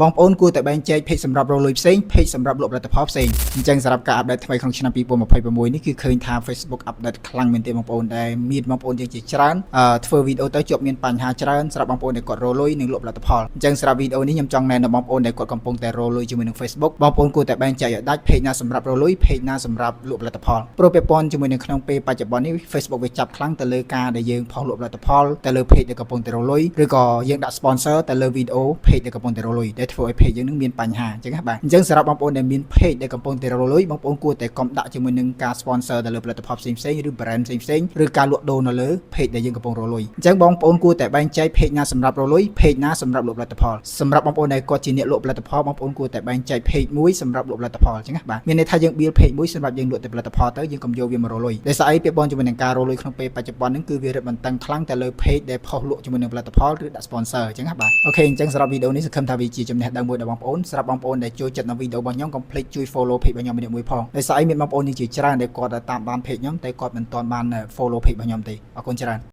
បងប្អូនគួរតែបែងចែក page សម្រាប់រកលុយផ្សេង page សម្រាប់លក់ផលិតផលផ្សេងអញ្ចឹងសម្រាប់ការ update ថ្មីក្នុងឆ្នាំ2026នេះគឺឃើញថា Facebook update ខ្លាំងមែនទែនបងប្អូនដែលមានបងប្អូនយើងជាច្រើនធ្វើវីដេអូទៅជាប់មានបញ្ហាច្រើនសម្រាប់បងប្អូនដែលគាត់រកលុយនិងលក់ផលិតផលអញ្ចឹងសម្រាប់វីដេអូនេះខ្ញុំចង់ណែនាំបងប្អូនដែលគាត់កំពុងតែរកលុយជាមួយនឹង Facebook បងប្អូនគួរតែបែងចែកឲ្យដាច់ page ណាសម្រាប់រកលុយ page ណាសម្រាប់លក់ផលិតផលព្រោះពាក់ព័ន្ធជាមួយនឹងក្នុងពេលបច្ចុប្បន្ននេះ Facebook វាចាប់ខ្លាំងទៅលើការដែលយើងផុសលក់ផលិតផលទៅលើ page ដែលកំពុងតែរកលុយឬក៏យើងដាក់ sponsor ទៅលើវីដេអូ page ដែលកំពុងតែរកលុយដែលធ្វើឲ្យ page យើងនឹងមានបញ្ហាអញ្ចឹងណាបាទអញ្ចឹងសម្រាប់បងប្អូនដែលមាន page ដែលកំពុងតែរកលុយបងប្អូនគួរតែកុំដាក់ជាមួយនឹងការ sponsor ទៅលើផលិតផលផ្សេងៗឬ brand ផ្សេងៗឬការលក់ដូរនៅលើ page ដែលយើងកំពុងរកលុយអញ្ចឹងបងប្អូនគួរតែបែងចែក page ណាសម្រាប់រកលុយ page ណាសម្រាប់លក់ផលិតផលសម្រាប់បងប្អូនដែលគាត់ជាអ្នកលក់ផលិតផលបងប្អូនគួរតែបែងចែក page មួយសម្រាប់លក់ផលិតផលអញ្ចឹងណាបាទមានន័យថាយើង build page មួយសម្រាប់យើងលក់តែផលិតផលទៅយើងកុំយកវាមករកលុយដោយសារអីពាក់ព័ន្ធជាមួយនឹងការរកលុយក្នុងពេលបច្ចុប្បន្នហ្នឹងគឺវារឹតបន្តឹងខ្លាំងតែលើ page ដែលផុសលក់ជាមួយនឹងផលិតផលឬដាក់ sponsor អញ្ចឹងណាបាទ OK អញ្ចឹងសម្រាប់វីដេអូនេះសង្ឃឹមថាវាជាចំណេះដឹងមួយដល់បងប្អូនសម្រាប់បងប្អូនដែលចូលចិត្តនៅវីដេអូរបស់ខ្ញុំកុំភ្លេចជួយ follow page របស់ខ្ញុំម្នាក់មួយផងដោយសារអីមានបងប្អូននេះជាច្រើនដែលគាត់តាមបាន page ខ្ញុំតែគាត់មិនទាន់បាន follow page របស់ខ្ញុំទេអរគុណច្រើន។